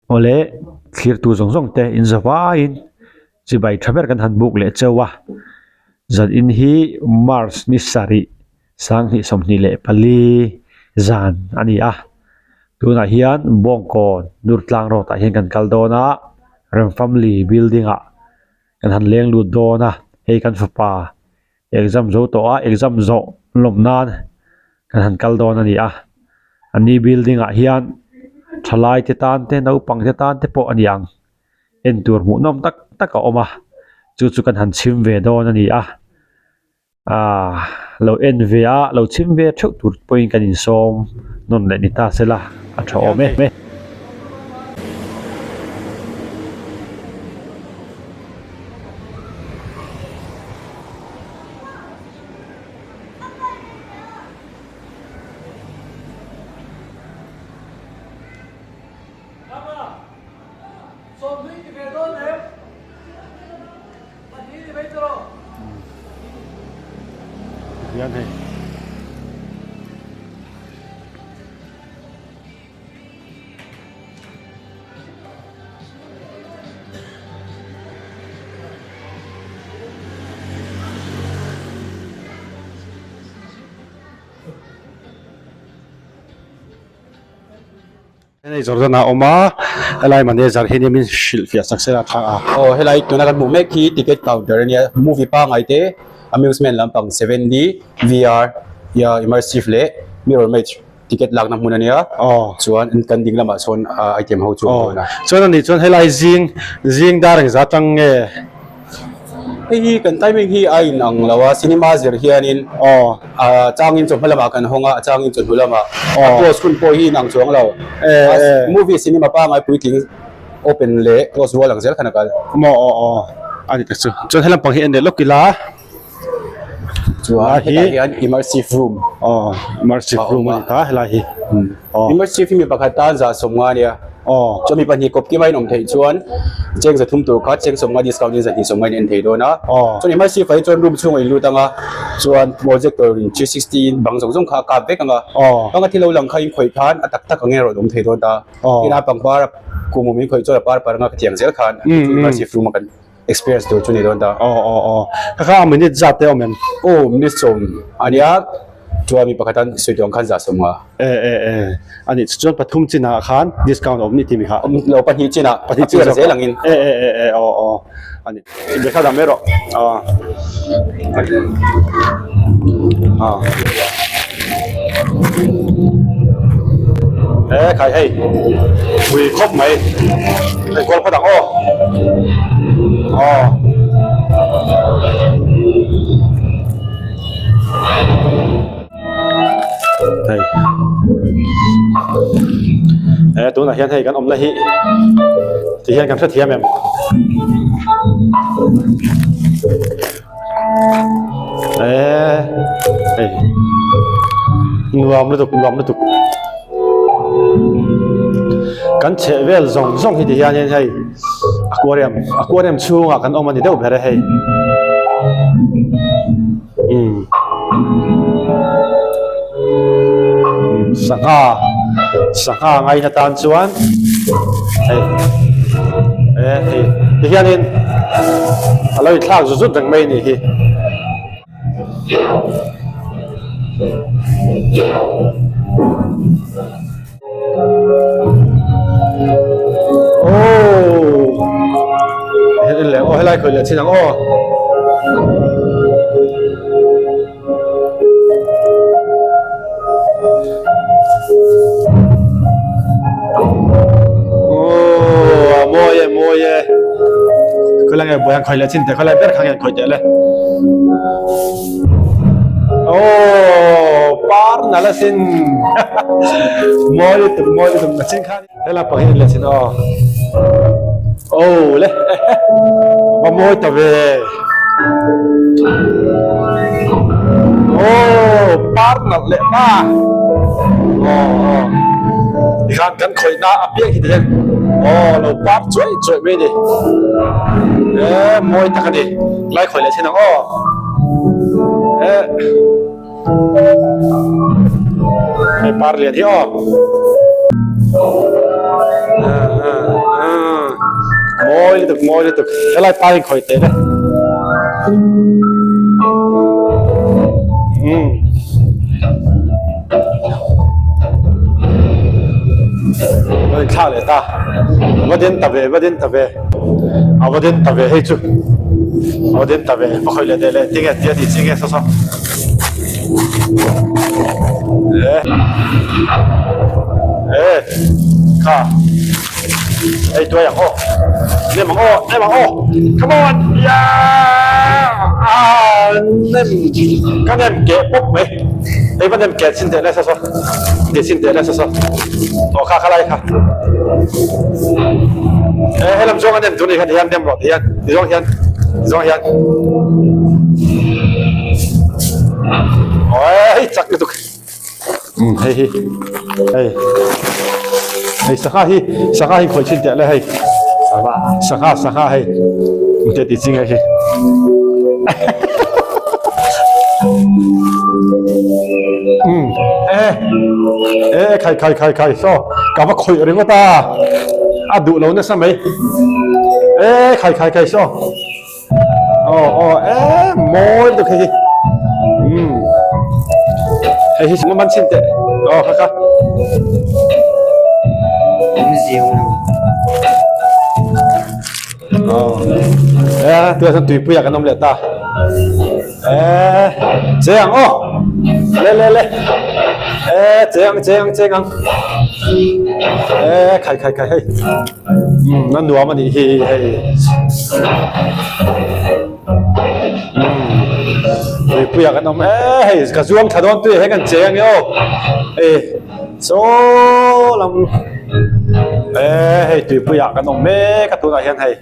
Awle thlirtu zawng zawng te in za vaiin chibai tha ber kan han buk leh cheu a, zan in hi March ni sarih sanghnih 24 zan a ni a, tunah hian Bawngkawn Durtlang road ah hian kan kal dawn a, Rem family building ah kan han leng lut dawn a, hei kan fapa Exam zo tawh a, exam zawh lawm nan kan han kal dawn a ni a, a ni building ah hian thalai te tan te naupang te tan te pawh a ni ang en tur hmuh nawm tak tak a awm a chu chu kan han chhim ve dawn a ni a ahh lo en ve a lo chhim ve theuh tur pawhin kan insawm nawn leh ni ta sela a tha awm e. Hian hei. Hei Jordan a awm a helai manager hi nia min hrilh fiah sak sela tha a. Aw helai tuna kan hmuh mek hi ticket counter ania movie pangai te amusement lampang 7D VR immersive leh mirror match. Ticket lakna hmun a nia. Aw. Chuan kan ding lamah sawn item ho chu a awm dawn a. Chuan ani chuan helai zing zing dar engzah atang nge? Hei hi kan timing hi a in ang lo a, cinema zir hianin Aw. a changin chawhma lamah kan hawng a, a changin chawhnu lamah. Aw. A close hun pawh hi in ang chuang lo. E e. Movie cinema pangai puitling open leh close rual ang zel khan a kal. Maw aw aw a ni tak chu. Chuan helam pang hi en leh lawk ila. Chuan hetah hian immersive room aw immersive room a ni ta helai hi aw immersive hi mi pakhat tan zah 50 a nia aw chuan mi pahnih kawp kim a inawm theih chuan cheng 300 tur kha cheng 50 discount in 250 in en thei dawn a aw chuan immersive ah hi chuan room chhungah in lut ang a chuan projector in 360 in bang zawng zawng kha a kap vek ang a aw bang a thil lo lang kha in khawih khan a tak tak ang erawh a awm thei dawn ta aw ina pangpar kum awm in khawih chuan a par par anga ka tiang zel khan immersive room a kan Experience tur chu ni dawn ta. Aw aw aw. Kha kha a minute zat te awm em? Aw minute 10 a nia. Chuan mi pakhat an sawi tuang khan zah 50. E e e. A nih chu chuan pathum chinah khan discount a awm ni tih mi kha. Awm lo pahnih chinah. Pahnih chin zawk. Zel angin. E e e e aw aw. A ni. Inbe kha dam erawh. Aw. Aw. E khai hei. Pui khawp mai. Hei kual phawt ang aw. Aw. Hei. E tunah hian hei kan awmna hi ti hian kan hrethiam em. E hei nuam lutuk nuam lutuk kan chheh vel zawng zawng hi ti hianin hei aquarium aquarium chhungah kan awm a ni deuh ber e hei umm sangha sangha ngaina tan chuan hei e hei ti hianin a lo inthlak zut zut reng mai a nih hi. Aw helai khawi leh chin ang aw. Aw a mawi e mawi e. Khawilai nge buai ang khawi leh chin teh khawilai ber kha nge khawi teh le. Aw par nalh asin mawi lutuk mawi lutuk na chin khan helai pang hi en leh chin aw aw le va mawi ta ve aw par nalh leh ta aw aw tikhan kan khawihna apiang hi tihian aw lo par chuai chuai mai a ni e mawi tak a ni. Lai khawi leh thin ang aw. Eh. Hei par lian hi aw. Ah, ah. Mawi lutuk, mawi lutuk. Helai pa in khawih teh le. Hmm. Oi thla leh ta. Va den ta ve, va den ta ve. A va den ta ve hei chu. A va den ta ve. Va khawih leh teh le. Tinge tia ti chi nge saw saw. E. E. Kha. Hei tuai ang aw. Nem ang aw, nem ang aw. Come on. Yeah! Ah, nem. Ka nem keh pawp mai. Hei va nem keh chin teh le saw saw. Keh chin teh le saw saw. Aw kha kha lai kha. E he lam zawng a nem tur ni kha ti hian nem rawh ti hian. Ti zawng hian. Ti zawng hian. Oi, chak lutuk. Um hei hi. Hei. Hei sangha hi, sangha hi khawih chin teh le hei. Sangha, sangha hei. Te ti ching hei hi. Um e e khai khai khai khai so ka va khawih ringawt a a duh lo nasa mai e khai khai khai so aw aw e mawi lutuk hei hi um hei hi man chhin teh aw kha kha aw e tunah chuan tuipuiah kan awm leh ta e che ang aw le le le e che ang che ang che ang e khai khai khai hei umm a nuam a nih hi hei umm tuipuiah kan awm e hei ka zuang thla dawn tui ah hian kan che ang e aw hei saw lam e hei tuipuiah kan awm mek a tunah hian hei.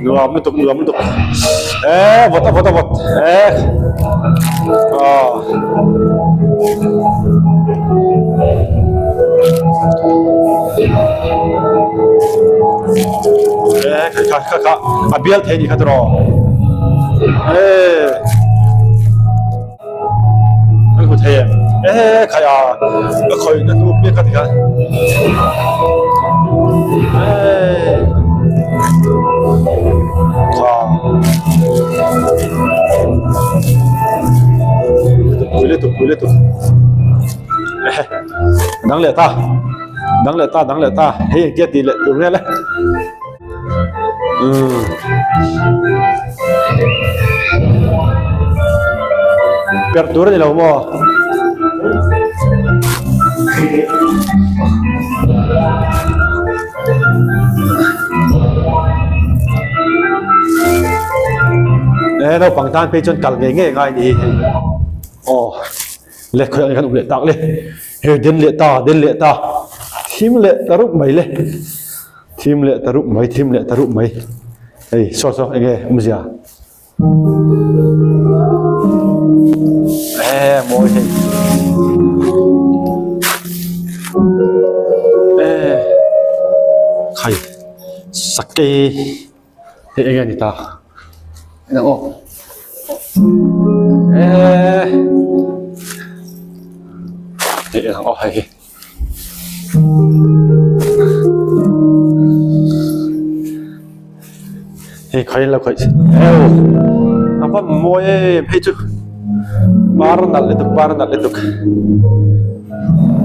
Nuam lutuk nuam lutuk e vawt a vawt a vawt e aw e kha kha kha a bial thei ni kha tiraw e. Kan hmu thei em? Ehe khai a ka khawih na hnu piak a tikhan eee kha pui lutuk pui lutuk ehe dang leh ta dang leh ta dang leh ta hei engtia tih leh tur nge le. Umm perh tur a ni lo maw? E naupang tan phei chuan kal ngei ngei a ngai a ni hi hei aw le khawiah nge kan awm leh tak le hei den leh ta den leh ta thim leh ta rup mai le. Thim leh ta rup mai, thim leh ta rup mai. Hei, saw saw, enge awmzia? Eh, mawi hei. Eh, khai, sakei, hei enge ni ta? Eng aw. Eh, hei eng aw hei. Hei khawi lo khawih eu a va mawi em hei chu par nalh lutuk par nalh lutuk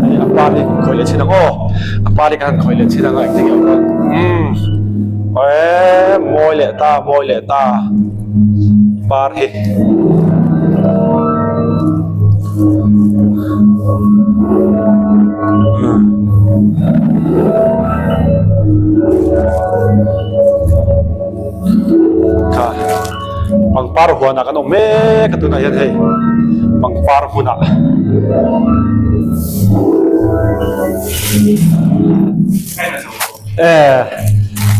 hei a par hi khawih leh chhin ang aw a par hi ka han khawih leh chhin ang a engtin nge awm dawn umm eee mawi leh ta mawi leh ta par hi. Kha pangpar huanah kan awm mek a tunah hian hei pangpar hmunah e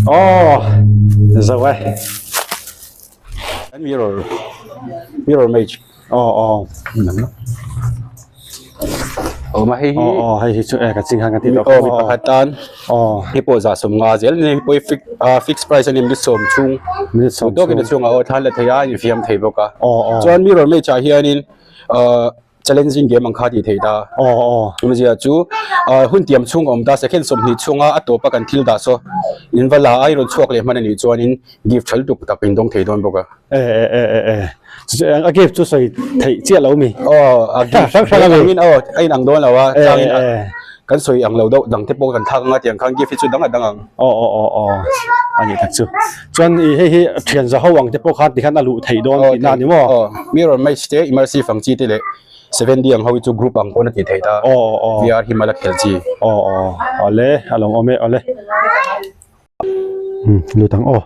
aw zo e. Mirror mirror mage aw aw awm a hei hi aw aw hei hi chu e ka ching han ka ti tawh aw mi pakhat tan aw hei pawh zah sawm nga zel ni hei pawh hi fix ah fix price a ni minute sawm chhung minute sawm tawkin a chhungah aw thlan la thei a a infiam thei bawk a aw aw chuan mirror mage ah hianin ah. challenging game ang kha tih theih ta. Aw aw. Awmzia chu hun tiam chhung a awm ta second 20 chhunga a tawpa kan thil dah saw in va la a i rawn chhuak leh hman a nih chuanin gift tha lutuk tak in dawng thei dawn bawk a. E e e e e chu a gift chu sawi theih chiah lo mi. Aw a gift hrang hrang a mi. Angin aw a inang dawn lo a changin kan sawi ang lo deuh dang te pawh kan thlak anga tiang khan gift hi chu dang a dang ang. Aw aw aw aw a nih tak chu. Chuan i hei hi thian za ho ang te pawh khan tikhan a luh theih dawn tihna a ni maw? Aw mirror match te immersive ang chi te leh 7D ang ho hi chu group ang pawn a tih theih ta. Aw aw aw. VR hi mala khel chi. Aw aw awle a lo awm e awle. Umm lut ang aw.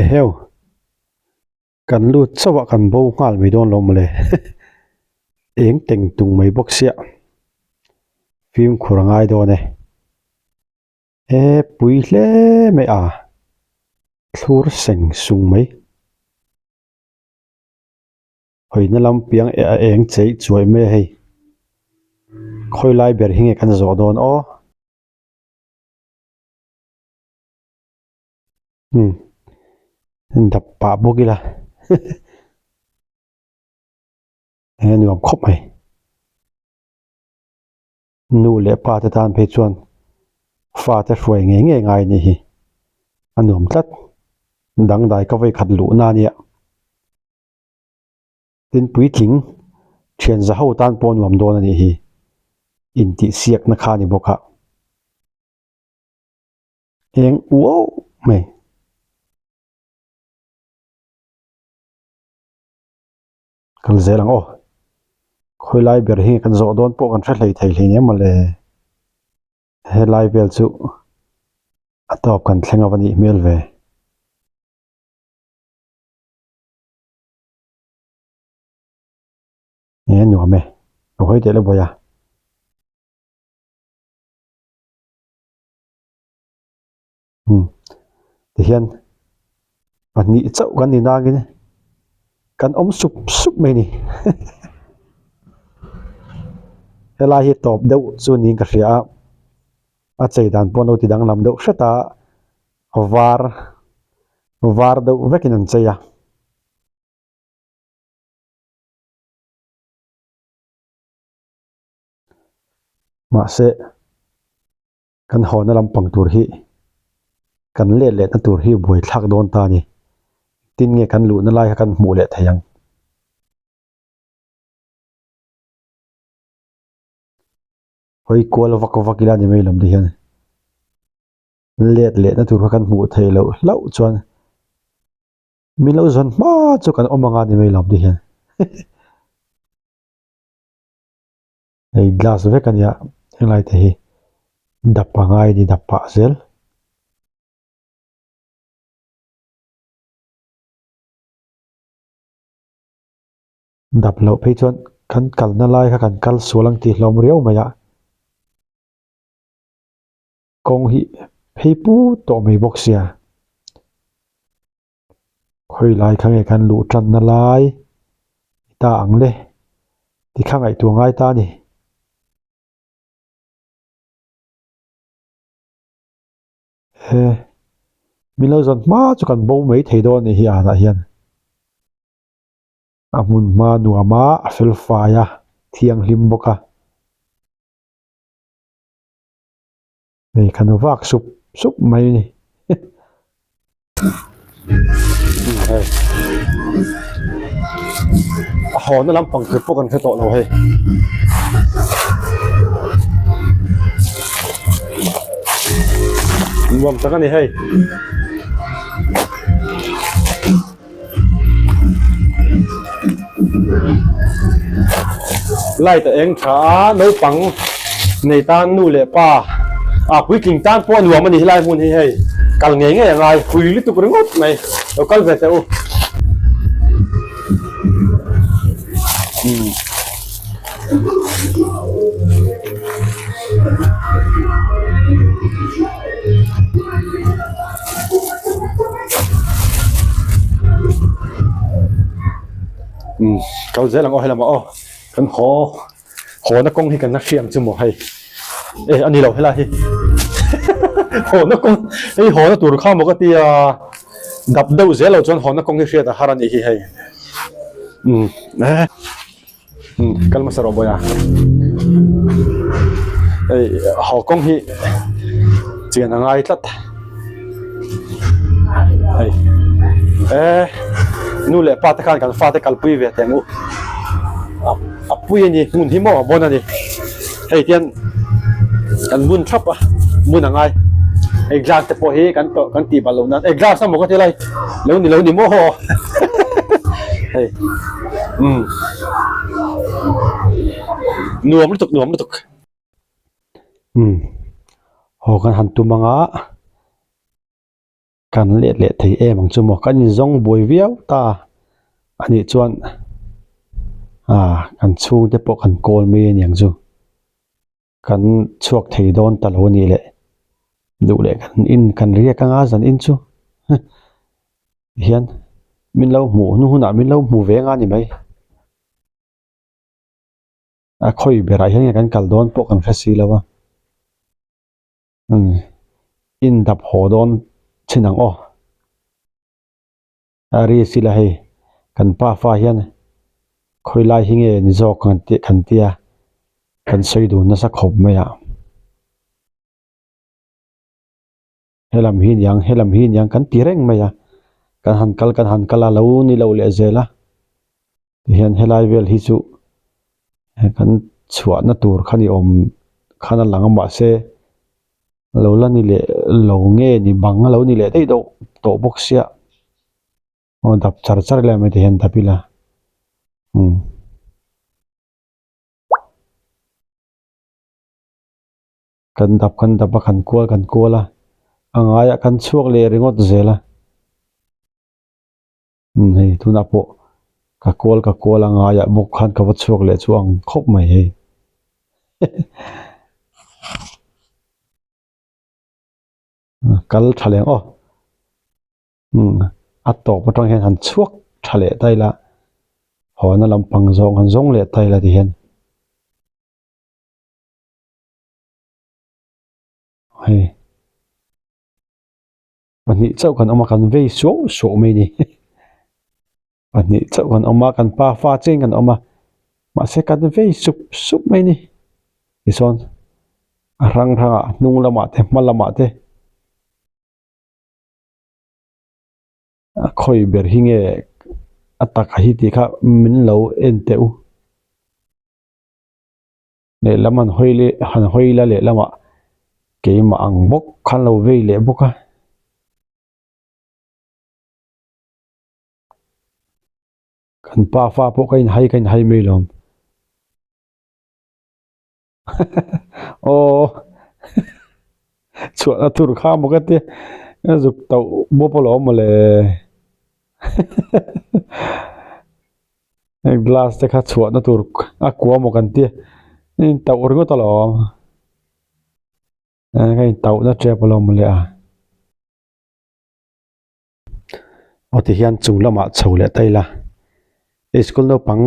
Eheu. Kan lut chauh a kan bo nghal mai dawn lo mawle. Eng teng tung mai bawk sia. Fimkhur a ngai dawn e. E pui hle mai a. Thlur seng sung mai. Hawina lam piang a eng cheih chuai mai a hei. Khawi lai ber hi nge kan zawh dawn aw. Umm dap pah bawk ila eng a nuam khawp mai nu leh pa te tan phei chuan fa te hruai ngei ngei ngai a nih hi a nuam tlat dangdai ka vawi khat luhna a nia tin puitling thian za ho tan pawh a nuam dawn a nih hi intihsiakna kha a ni bawk a. Eng uau mai. Kal zel ang aw. Khawi lai ber hi kan zawh dawn pawh kan hre hlei thei hlei nia mawle. Helai vel chu a tawp kan thleng a va nih hmel ve. Eng a nuam e. Lo hawi teh le bawi a. Umm tihian pahnih chauh kan ni nangin kan awm sup sup mai a ni helai hi tawp deuh chu niin ka hria a a chei dan pawh an lo ti danglam deuh hret a var var deuh vekin an chei a. Mahse kan hawna lampang tur hi kan let lehna tur hi buai thlak dawn ta a ni. Tin nge kan luhna lai kha kan hmuh leh thei ang. Hawi kual vak vak ila ni mai lawm te hian let lehna tur kha kan hmuh theih loh hlauh chuan min lo zawn hma chu kan awm anga ni mai lawm te hian. Hei glass vek a nia henglai te hi dap a ngai a ni dap pah zel. Dap loh phei chuan kan kalna lai kha kan kal sual ang tih hlawm riau mai a. Kawng hi phei put tawh mai bawk sia. Khawi lai kha nge kan luh tanna lai ni ta ang le ti kha ngaihtuah ngai ta a ni. He min lo zawn hma chu kan bo mai thei dawn a nih hi anah hian a hmun hma nuam a a fel fai a thianghlim bawk a. Hei kan vak sup sup mai a ni. Hei a hawna lampang tur pawh kan hre tawh lo hei. Nuam tak a ni hei. Light a eng tha a naupang nei tan nu leh pa a puitling tan pawh a nuam a ni helai hmun hi hei kal ngei ngei a ngai pui lutuk ringawt mai lo kal ve teh u. Umm kal zel ang aw helamah aw kan haw hawna kawng hi kan la hriam chu maw hei e a ni lo helai hi hawna kawng hei hawna tur kha maw ka tia dap deuh zel lo chuan hawna kawng hi hriat a har a nih hi hei umm e. Kal hmasa rawh bawiha. Hei haw kawng hi chian a ngai tlat. Hei e nu leh pa te khan kan fate kalpui ve teh ang u. A pui a ni hmun hi maw a bawn a ni. Hei tian kan bun thap a bun a ngai. Hei glass te pawh hi kan tawh kan tih balh loh nan hei glass a maw ka ti lai lo ni lo ni maw hei umm nuam lutuk nuam lutuk umm haw kan han tum ang a. Kan let leh thei em ang chu maw? Kan inzawng buai viau ta a nih chuan ah kan chhungte pawh kan kawl mai a niang chu. Kan chhuak thei dawn ta lo a nih leh duh leh kan in kan riak anga zan in chu hian min lo hmuh hnu hunah min lo hmu ve anga ni mai. A khawi berah hian nge kan kal dawn pawh kan hre si lo a. Umm in dap haw dawn chin ang aw. A ri sila hei kan pa fa hian khawi lai hi nge ni zawk kan tih kan tia kan sawi dun nasa khawp mai a. Helam hi niang helam hi niang kan ti reng mai a kan han kal kan han kal a lo ni lo leh zel a tihian helai vel hi chu kan chhuahna tur kha ni awm khan a lang a mahse lo la ni leh lo nge ni bang a lo ni leh daih deuh tawh bawk sia aw dap char char ila mai tihian dap ila umm. Kan dap kan dap a kan kual kan kual a a ngaiah kan chhuak leh ringawt zel a. Umm hei tunah pawh ka kual ka kual a ngaiah bawk khan ka va chhuak leh chu ang khawp mai hei kal tha leh ang aw umm a tawp atang hian han chhuak tha leh ta ila hawn a lampang zawng han zawng leh ta ila ti hian. Hei. Pahnih chauh kan awm a kan vei suau suau mai a ni pahnih chauh kan awm a kan pa fa cheng kan awm a mahse kan vei sup sup mai a ni tichuan a hrang hrangah hnung lamah te hma lamah te a khawi ber hi nge a taka hi tih kha min lo en teh u. Lehlam han hawi leh han hawi la lehlamah keimah ang bawk khan lo vei leh bawk a. Kan pa fa pawh ka inhai ka inhai mai lawm. Aw chhuahna tur kha maw ka tia zuk tauh bawp alawm mawle. Hei glass te kha chhuahna tur a kua maw kan tia a intauh ringawt alawm a intauhna tep alawm mawle a aw ti hian chung lamah chho leh ta ila school naupang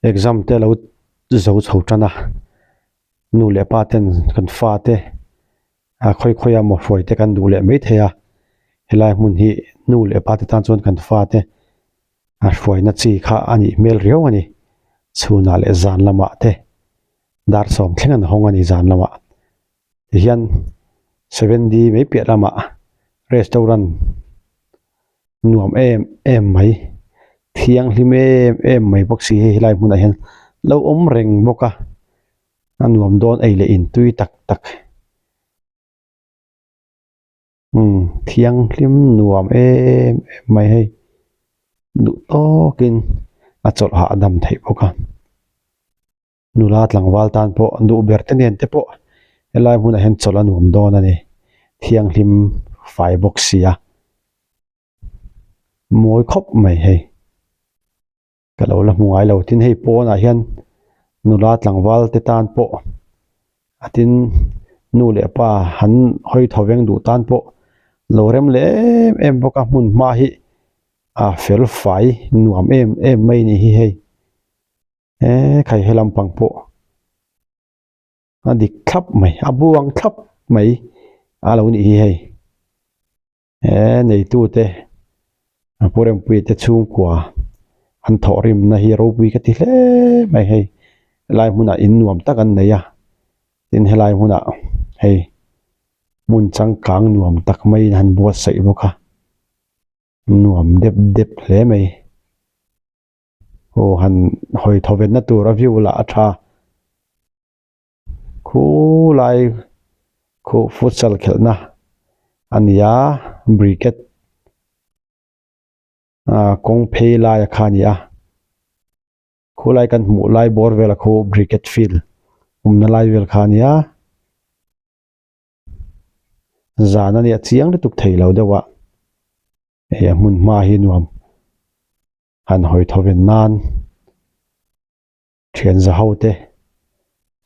exam te alo zo chho tan a nu leh pa ten kan fa te a khawi khawi a maw hruai te kan duh leh mai thei a helai hmun hi nu leh pa te tan chuan kan fa te. A hruaina chi kha a nih hmel riau a ni. Chhunah leh zan lamah te dar sawm thleng an hawng a ni zan lamah. Tihian 7D mai piah lamah restaurant nuam em em mai thianghlim em em mai bawk si hei helai hmunah hian lo awm reng bawk a a nuam dawn ei leh intui tak tak. Umm thianghlim nuam em em mai hei duh tawkin a chawlh hah a dam theih bawk a nula tlangval tan pawh duh ber te nen te pawh helai hmunah hian chawlh a nuam dawn a ni thianghlim fai bawk si a mawi khawp mai hei. Ka lo la hmu ngai lo tin hei pawnah hian nula tlangval te tan pawh a tin nu leh pa han hawi tho veng duh tan pawh lo rem leh em em bawk a hmun hma hi a fel fai nuam em em mai a ni hi hei eee khai he lampang pawh a dik thlap mai a buang thlap mai a lo nih hi hei. He neitute a Pu Rempuia te chhungkua An thawhrimna hi ropui ka ti hle mai hei helai hmunah in nuam tak an nei a tin helai hmunah hei hmun changkang nuam tak maiin an buatsaih bawk a nuam dep dep hle mai aw han hawi thawvenna tur a view lah a tha khulai khuh futsal khelhna a ni a briket. Ahh kawng phei laia kha a ni a khulai kan hmuh lai bawr vela khu cricket field awmna lai vel kha a ni a zan a nia chiang lutuk thei lo deuh a hei a hmun hma hi nuam han hawi thaw ven nan. Thian za ho te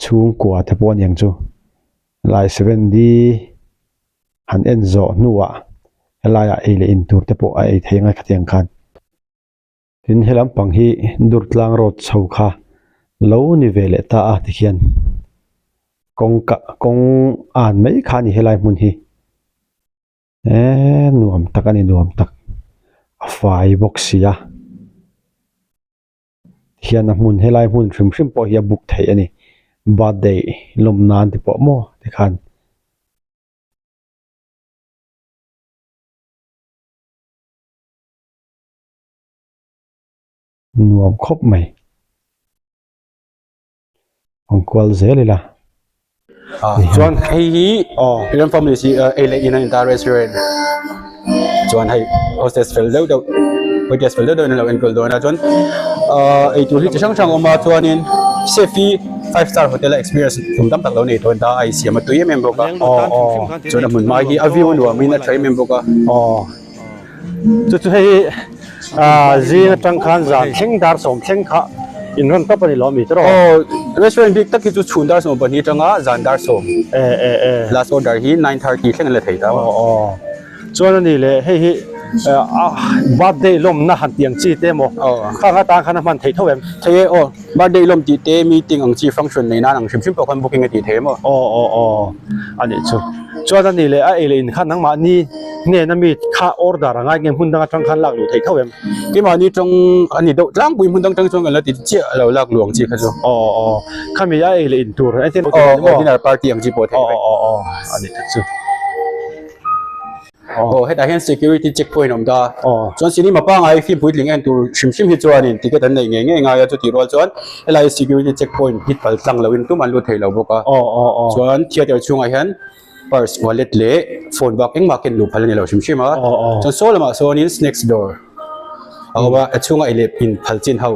chhungkua te pawh a niang chu helai 7D han en zawh hnuah helaiah ei leh in tur te pawh a ei thei ang a khatiang khan. Tin he lampang hi Durtlang road chho kha lo ni ve leh ta a tikhian kawngka kawng an mai kha a ni helai hmun hi eee nuam tak a ni nuam tak a fai bawk si a. Hian a hmun helai hmun hrim hrim pawh hi a book theih a ni birthday lawm nan te pawh maw tikhan. Nuam khawp mai. Awm kual zel ila. Chuan hei hi Ram family si ei leh in an intar restaurant chuan hei hostess fel deuh deuh waitress fel deuh deuh in an lo enkawl dawn a chuan ei tur hi chi hrang hrang a awm a chuanin chef hi five star hotel a experience kum tam tak lo nei tawh a a insiam a tui em em bawk a chuan a hmun hma hi a view a nuam in a tha em em bawk a. Chu chu hei ah zing atang khan zan thleng dar sawm thleng kha in rawn tawp a ni lo ami tawh aw restaurant bik tak hi chu chhun dar sawm pahnih atanga zan dar sawm e e e last order hi 9:30 thleng an la thei ta aw aw chuan a ni leh hei hi ah birthday lawmna han tih ang chi te emaw khang atan khan a hman theih tho em thei e aw birthday lawm tih te meeting ang chi function nei nan ang hrim hrim pawh khan booking a tih theih em aw aw aw aw a nih chu chuan a ni leh a ei leh in khan nangmahni Hnena mi kha order a ngai nge hmun dang atang khan lak luh theih tho em? Keimahni tawng a ni deuh tlangpui hmun dang tang chuan kan la ti chiah a lo lak luh ang chi kha chu. Aw aw khami a ei leh in tur engtin aw aw dinner party ang chi pawh theih vek. Aw aw aw a ni tak chu. Aw hetah hian security check point a awm ta. Aw chuan cinema pangngai film puitling en tur hrim hrim hi chuanin ticket an neih ngei ngei ngai a chutih rual chuan helai security check point hi pal tlang loin tum an lut thei lo bawk a. Aw aw aw chuan theatre chhungah hian purse, wallet leh phone bak engmah ken luh phal a ni lo hrim hrim a chuan saw lamah sawnin snacks dawr a awm a a chhunga ei leh in phal chin ho.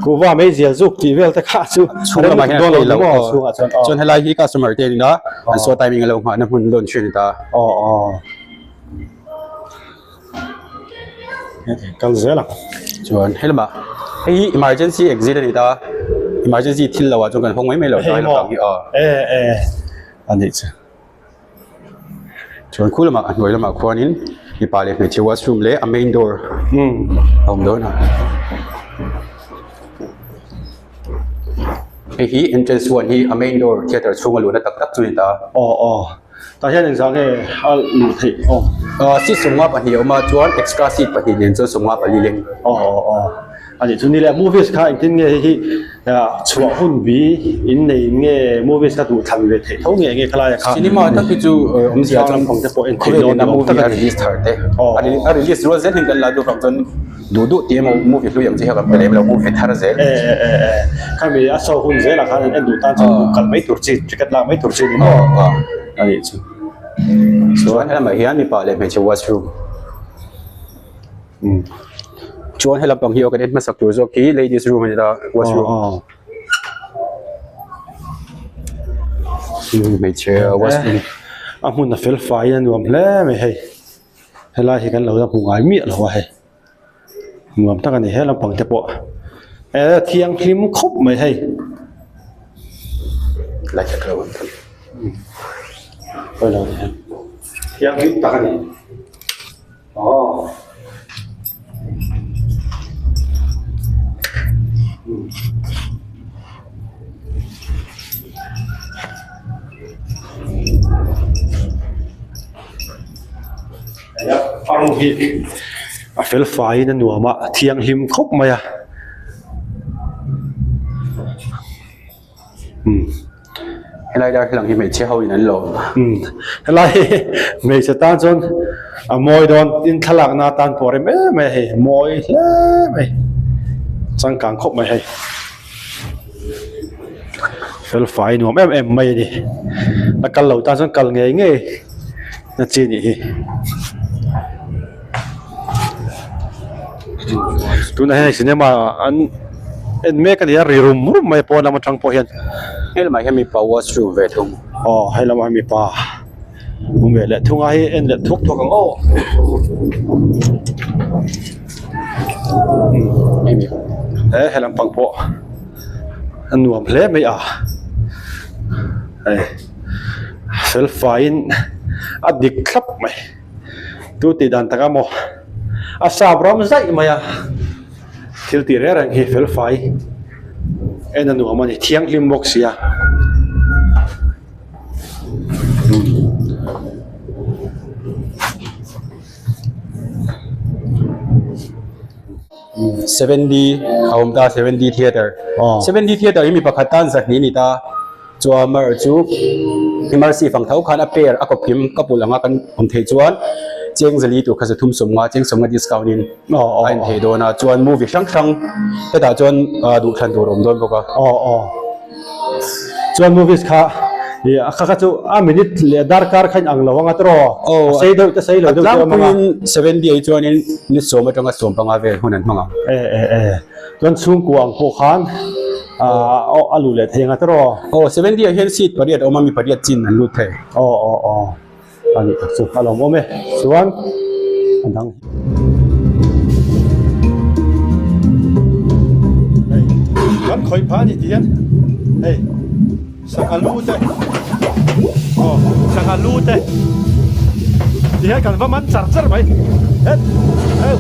Kuhva mai zial zuk tih vel te kha chu chhung lamah hian a lo aw chuan helai hi customer te an in a an saw timing a lo nghahna hmun lawn thin a ni ta. Kal zel ang. Chuan he lamah hei hi emergency exit a ni ta emergency thil lo ah chuan kan hawng mai mai lo ta helai hi aw e e a nih chu. Chuan khu lamah a hnuai lamah khuanin mipa leh hmeichhe washroom leh a main door a awm dawn a. Hei hi entrance one hi a main door theatre chhunga luhna tak tak chu a ni ta. Aw aw. Tah hian engzah nge a luh theih aw? Aw seat 52 a awm a chuan extra seat pahnih nen chuan 54 leng. Aw aw aw a nih chu ni leh movies kha engtin nge hei hi chhuah hun bi in nei nge movies kha duh thlan ve theih tho nge nge khalai ah kha. Cinema tak hi chu awmzia chuan lampang te pawh en theih dawn a movie a release thar te a release rual zel hian kan la duh vang chuan duh duh tih emaw movie hlui ang chi kha kan pe lem lo movie thar zel. E e e e khami a show hun zelah khan en duh tan chuan kal mai tur chi ticket lak mai tur chi ni maw a nih chu. Chuan helamah hian mipa leh hmeichhe washroom chuan helam pang hi aw kan en hmasak tur zawk hi ladies room a ni ta washroom hmeichhe washroom a hmun a fel fai a nuam hle mai hei. Helai hi kan lo la hmu ngai miah lo a hei nuam tak a ni he lampang te pawh e thianghlim khawp mai hei. Thianghlim tak a ni aw. A room hi a fel faiin a nuam a a thianghlim khawp mai a umm helai darthlalang hi hmeichhe ho in an lawm umm helai hi hmeichhe tan chuan a mawi dawn tin thlalak na atan pawh a rem em mai a hei mawi hle mai changkang khawp mai hei. Fel fai nuam em em mai a ni a kal lo tan chuan kal ngei ngei na chi a nih hi tunah hian cinema an en mek a ni a ri rum rum mai a pawn lam atang pawh hian hei lamah hian mipa washroom ve thung aw hei lamah hian mipa awm ve leh thung a hei en leh thuak thuak ang aw. He he lampang pawh a nuam hle mai a hei fel faiin a dik thlap mai tu tih dan tak a maw a sap ram zaih mai a thil tih reng reng hi fel fai en a nuam a ni thianghlim bawk si a. 7D a awm ta 7D theatre 7D theatre hi mi pakhat tan zahnih a ni ta chuan amaherawhchu emergency fang tho khan a pair a kawp kim ka pulh anga kan awm theih chuan cheng zali tur kha zathum sawmnga cheng sawmnga discount in a in thei dawn a chuan movie hrang hrang hetah chuan duhthlan tur a awm dawn bawk a. Chuan movies kha ih a kha kha chu a minute leh darkar kha in ang lo anga tiraw a sei deuh te sei lo deuh te a awm anga. Tlangpuiin 7D ah chuanin ni sawm atanga sawm panga vel hun an hmang ang. E e e chuan chhungkua ang pawh khan ah a luh leh thei anga tiraw. Aw 7D ah hian seat pariat a awm a mi pariat chin an lut thei. Aw aw aw. A nih tak chu a lawmawm e chuan a dang hei kan khawih phah a ni tih hian hei sangha lu te aw sangha lu te ti hian kan va man char char mai het heu.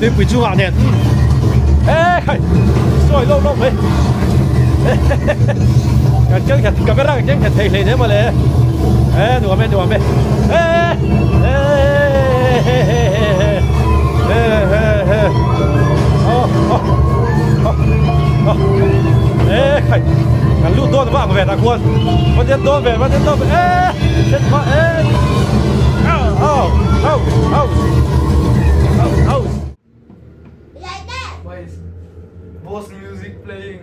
Tuipui chungah nen e khai sawi lo lo mai kan ken khat camera kan ken khat thei hlei nem mawle e nuam e nuam e e e he he he he he. Va ang ve tah khuan va den dawn ve va den dawn ve e den hma e au au au au au au. Why is boss music playing?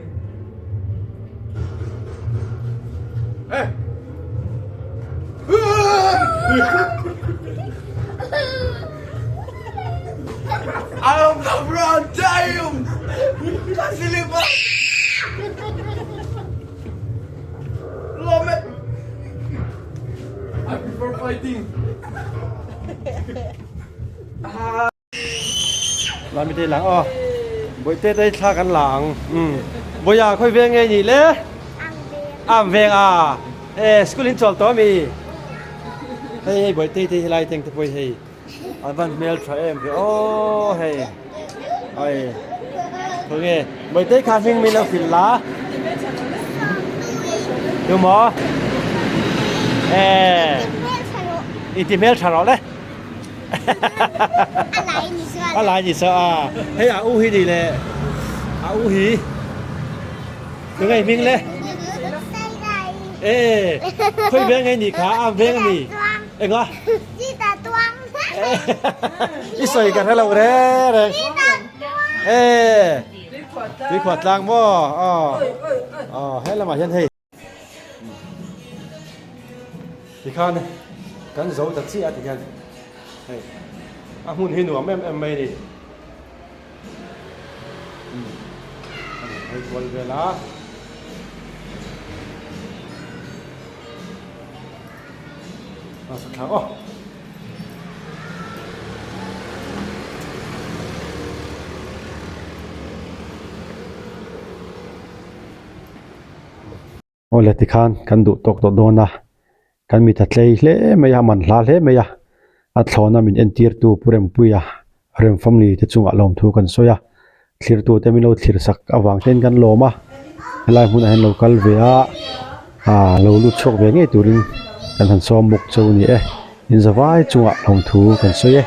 Hey! I am LeBron James! I prefer fighting. Lami te lang aw Bawihte te thla kan la ang umm Bawiha khawi veng nge nih le Am veng a e school in chawl tawh ami hei hei Bawihte te helai teng te pawh hi hei an van hmel tha em ve aw hei ai khawi nge Bawihte kha hming min lo hrilh la tu maw e i ti hmel tha rawh le. A lai ni saw a hei a u hi ni le a u hi tu ngei hming le e khoi veng ngei ni kha am veng ami enga i sawi ka hrelo re re e tuikhuah tlang maw aw aw he lamah hian hei Tikhan kan zo ta chiah a tikhian hei a hmun hi nuam em em mai a ni hei kual vel a a sathlang aw. Awle tikhan kan duh tawk tawh dawn a, kan mit a tlei hle mai a, man hla hle mai a, a thlawna min entirtu Pu Rempuia Rem family te chungah lawmthu kan sawi a, thlirtute min lo thlir sak avang ten kan lawm a, helai hmunah hian lo kal ve a, ah lo lut chhuak ve ngei turin kan han sawm bawk chu a ni e, inzavai chungah lawmthu kan sawi e.